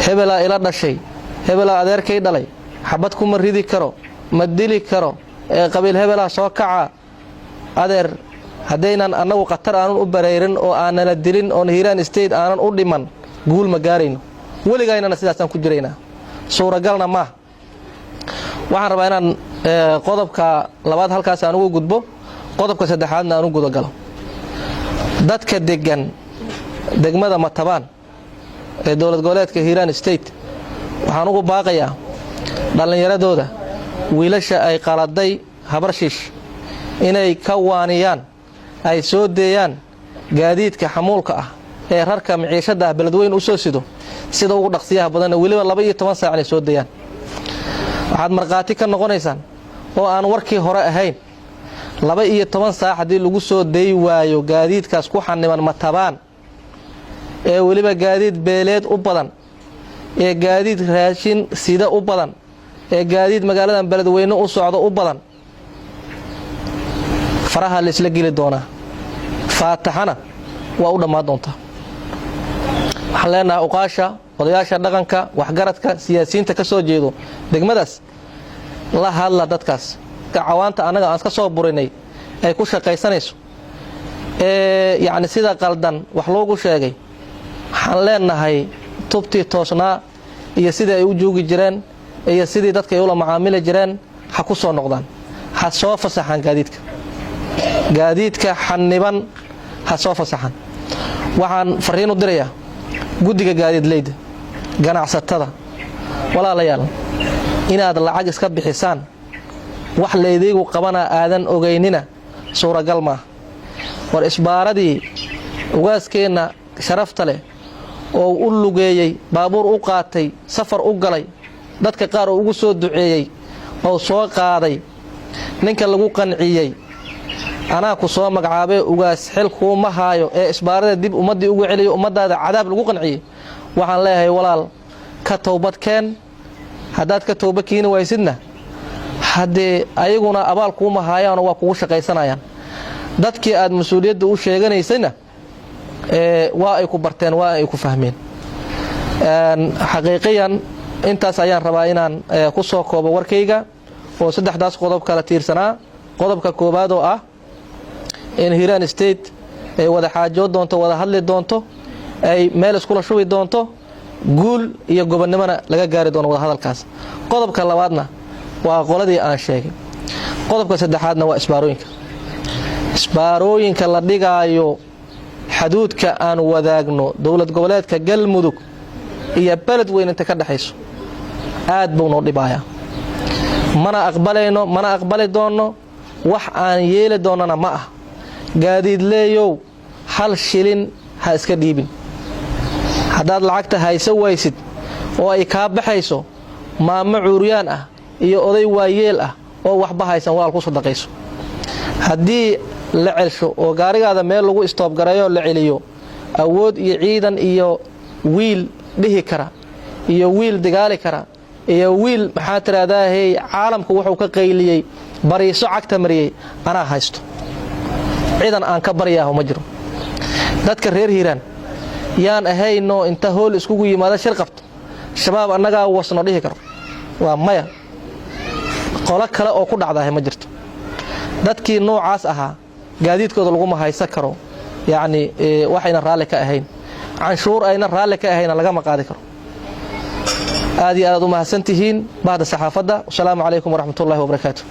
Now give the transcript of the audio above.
Hebelaa ila dhashay, hebelaa adeerkay dhalay, xabad kuma ridi karo, ma dili karo, ee qabiil hebelaa soo kaca. Adeer, haddaynan annagu khatar aanan u bareyrin oo aanala dilin oon Hiiraan State aanan u dhiman, guul ma gaarayno. Weligaynana sidaasaan ku jiraynaa, suuragalna maaha. Waxaan rabaa inaan qodobka labaad halkaas aan ugu gudbo, qodobka saddexaadna aan u gudagalo. Dadka deggan degmada Matabaan ee dowlad goboleedka Hiiraan State waxaan ugu baaqayaa dhallinyaradooda, wiilasha ay qaladay Habarshiish, inay ka waaniyaan, ay soo deeyaan gaadiidka xamuulka ah ee rarka miciishadda ah Beledweyn u soo sido sida ugu dhaqsiyaha badanna, weliba 12 saac inay soo deeyaan. Waxaad markhaati ka noqonaysaan oo aan warkii hore ahayn, 12 saac haddii lagu soo day waayo gaadiidkaas ku xaniban Matabaan, ee weliba gaadiid beeleed u badan, ee gaadiid raashin sida u badan, ee gaadiid magaaladan Beledweyne u socdo u badan, faraha la isla geli doonaa, faataxana waa u dhammaan doontaa. Waxaan leenahay uqaasha, odayaasha dhaqanka, waxgaradka, siyaasiyiinta ka soo jeedo degmadaas, la hadla dadkaas cawaanta annaga aan iska soo burinay ay ku shaqaysanayso, ee yacni sida qaldan wax loogu sheegay. Waxaan leenahay tubtii toosnaa iyo sidii ay u joogi jireen iyo sidii dadka ay ula macaamili jireen ha ku soo noqdaan, ha soo fasaxaan gaadiidka, gaadiidka xaniban ha soo fasaxaan. Waxaan fariin u dirayaa guddiga gaadiidleyda, ganacsatada: walaalayaal, inaad lacag iska bixisaan wax laydiigu qabana aadan ogaynina suuragal maaha. War isbaaradii ugaaskeenna sharafta leh oo u lugeeyey, baabuur u qaatay, safar u galay, dadka qaar oo ugu soo duceeyey oo soo qaaday, ninka lagu qanciyey "Anaa ku soo magacaabee, ugaas xil kuuma haayo, ee isbaarada dib ummaddii ugu celiyo, ummaddaada cadaab," lagu qanciyey. Waxaan leeyahay, walaal, ka towbad keen. Haddaad ka towba keeni waysidna, haddee ayaguna abaal kuuma haayaanoo waa kugu shaqaysanayaan. Dadkii aad mas-uuliyadda u sheeganaysayna waa ay ku barteen, waa ay ku fahmeen. Xaqiiqiyan intaas ayaan rabaa inaan ku soo koobo warkayga oo saddexdaas qodob kala tiirsanaa. Qodobka koowaad oo ah in Hiiraan State ay wada xaajood doonto, wada hadli doonto, ay meel iskula shubi doonto, guul iyo gobonnimona laga gaari doono wada hadalkaas. Qodobka labaadna waa qoladii aan sheegay. Qodobka saddexaadna waa isbaarooyinka, isbaarooyinka la dhigaayo xaduudka aan wadaagno dowlad goboleedka Galmudug iyo Beledweyn inta ka dhexayso. Aad buu noo dhibayaa, mana aqbalayno, mana aqbali doonno, wax aan yeeli doonnana ma ah. Gaadiidleeyow, hal shilin ha iska dhiibin. Haddaad lacagta hayso waysid oo ay kaa baxayso, maamo cuuryaan ah iyo oday waayeel ah oo waxba haysan walaal ku sadaqayso. Haddii la celsho oo gaarigaada meel lagu istoobgareeyo, la celiyo, awood iyo ciidan iyo wiil dhihi kara iyo wiil digaali kara iyo wiil, maxaa tiraahdaahey, caalamku wuxuu ka qayliyey, bariiso cagta mariyey, anaa haysto, ciidan aan ka baryaaho ma jiro. Dadka reer Hiiraan yaan ahaynoo inta hool iskugu yimaado shir qabto, "Shabaab annagaa wasno," dhihi karo, waa maya. Qolo kale oo ku dhacdaahe ma jirto. Dadkii noocaas ahaa gaadiidkooda laguma haysan karo, yacni waxayna raalli ka ahayn, canshuur ayna raalli ka ahayna lagama qaadi karo. Aad iyo aad u mahadsan tihiin bahda saxaafadda. Wasalaamu calaykum waraxmatullahi wabarakaatu.